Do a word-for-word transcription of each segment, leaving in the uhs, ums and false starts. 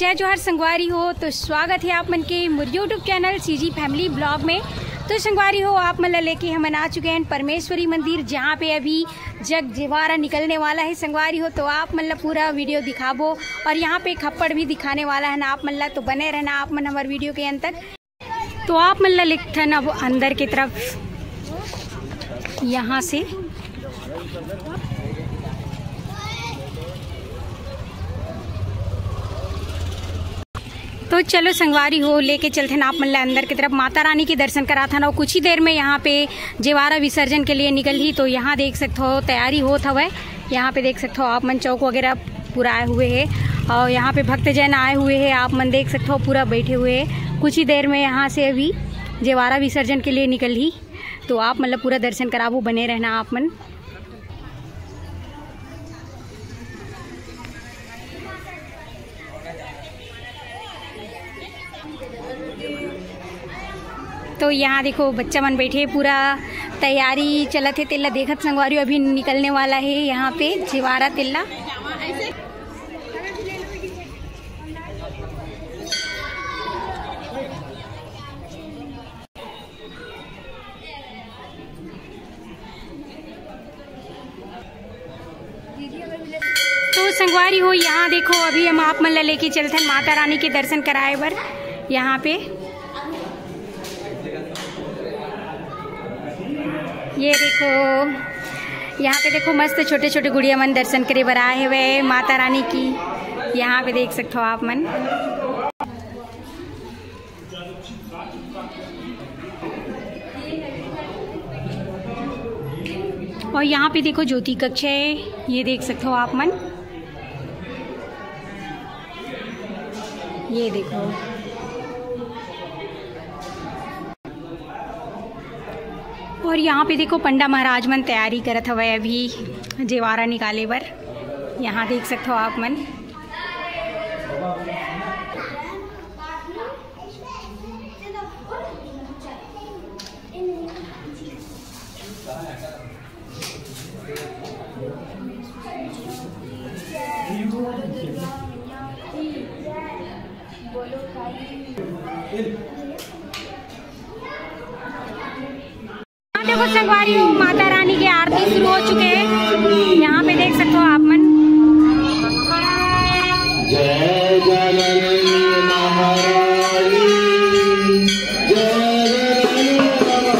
जय जोहार संगवारी हो, तो स्वागत है आप मन के मोर YouTube channel CG family blog में। तो संगवारी हो, आप मन ला लेके हमन आ चुके हैं परमेश्वरी मंदिर, जहाँ पे अभी जग जेवारा निकलने वाला है संगवारी हो। तो आप मन ला पूरा वीडियो दिखाबो और यहाँ पे खप्पड़ भी दिखाने वाला है ना आप मन ला, तो बने रहना आप मन हमारे वीडियो के अंत तक। तो आप मन ला लेगथन अब अंदर की तरफ, यहाँ से। तो चलो संगवारी हो, लेके चलथन आप मन ला अंदर की तरफ, माता रानी के दर्शन कराथन। और कुछ ही देर में यहाँ पे जेवारा विसर्जन के लिए निकलही। तो यहाँ देख सकत हो, तैयारी होत हवय। यहाँ पे देख सकत हो आप मन, चौक वगैरह पूरा आए हुए है और यहाँ पे भक्तजन आए हुए है। आप मन देख सकत हो, पूरा बैठे हुए है। कुछ ही देर में यहाँ से अभी जेवारा विसर्जन के लिए निकलही। तो आप मन ला पूरा दर्शन कराबो, बने रहना आप मन। तो यहाँ देखो, बच्चा मन बैठे, पूरा तैयारी चलत हे, तेला देखत संगवारी हो, अभी निकलने वाला है यहाँ पे जेवारा तेला। तो संगवारी हो, यहाँ देखो, अभी हम आप मन ला लेके चलथन माता रानी के दर्शन कराए बर। यहाँ पे ये देखो, यहाँ पे देखो, मस्त छोटे छोटे गुड़िया मन दर्शन करे बर आए हुए माता रानी की। यहाँ पे देख सकते हो आप मन। और यहाँ पे देखो, ज्योति कक्ष है, ये देख सकते हो आप मन। ये देखो, और यहाँ पे देखो, पंडा महाराज मन तैयारी करत हवय अभी जेवारा निकाले बर। यहाँ देख सकते हो आप मन। हाँ, देखो संगवारी हो, माता रानी की आरती शुरू हो चुके हैं। यहाँ पे देख सकते हो आप मन। जय जननी महारानी, जय जननी महारानी।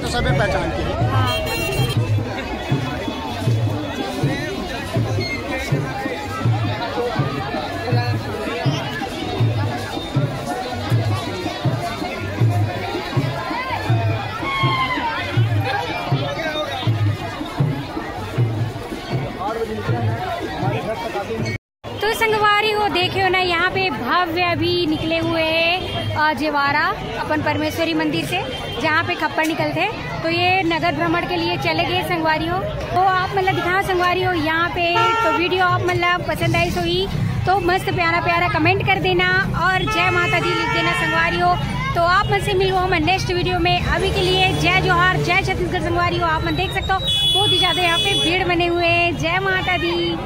तो सभी पहचानते हैं। तो संगवारी हो, देखे हो ना, यहाँ पे भव्य अभी निकले हुए हैं, अ, जेवारा अपन परमेश्वरी मंदिर से, जहाँ पे खप्पर निकलते हैं। तो ये नगर भ्रमण के लिए चले गए संगवारी हो। तो आप मतलब दिखा संगवारी हो यहाँ पे। तो वीडियो आप मतलब पसंद आई सो ही तो मस्त प्यारा प्यारा कमेंट कर देना और जय माता दी लिख देना संगवारी हो। तो आप मन से मिलूँ हम नेक्स्ट वीडियो में। अभी के लिए जय जोहार, जय छत्तीसगढ़ संगवारी हो। आप मन देख सकते हो बहुत ही ज्यादा यहाँ पे भीड़ बने हुए हैं। जय माता दी।